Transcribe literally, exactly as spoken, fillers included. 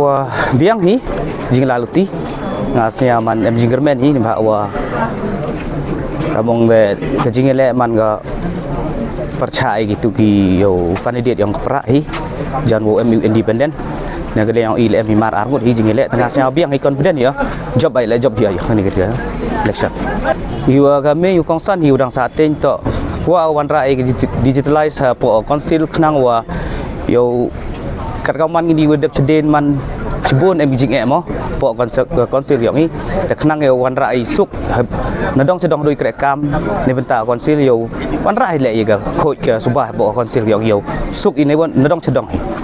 Wa biang hi, jinglaluti, nga sñiaw man em jingkyrmen hi, neibhah wa, ka mong de, ka jingeh le man ka pyrchah i kitu ki yow candidate yong ka prah hi, jan wow em u independent, na ka de yong i le em hi mar ar ngut hi jingeh le, tang nga sñiaw biang hi confident hi ya, jop ai le jop hi ya, ya, kani ka election. Iwa ka me u kongsan hi u dang sa teng to, wa wanrah i digitalize ha po council khnang wa, yow Kat ka man ngi di wa dep chadien man chibun em ki jingeh mo. Poh council, council yong i. Te khnang yow wanrah i suk. Nadong chadong doi kreh kam. Neibynta council yow wanrah i le i ka khooid ka suba poh council yong i yow. Suk i neiwan nadong chadong i.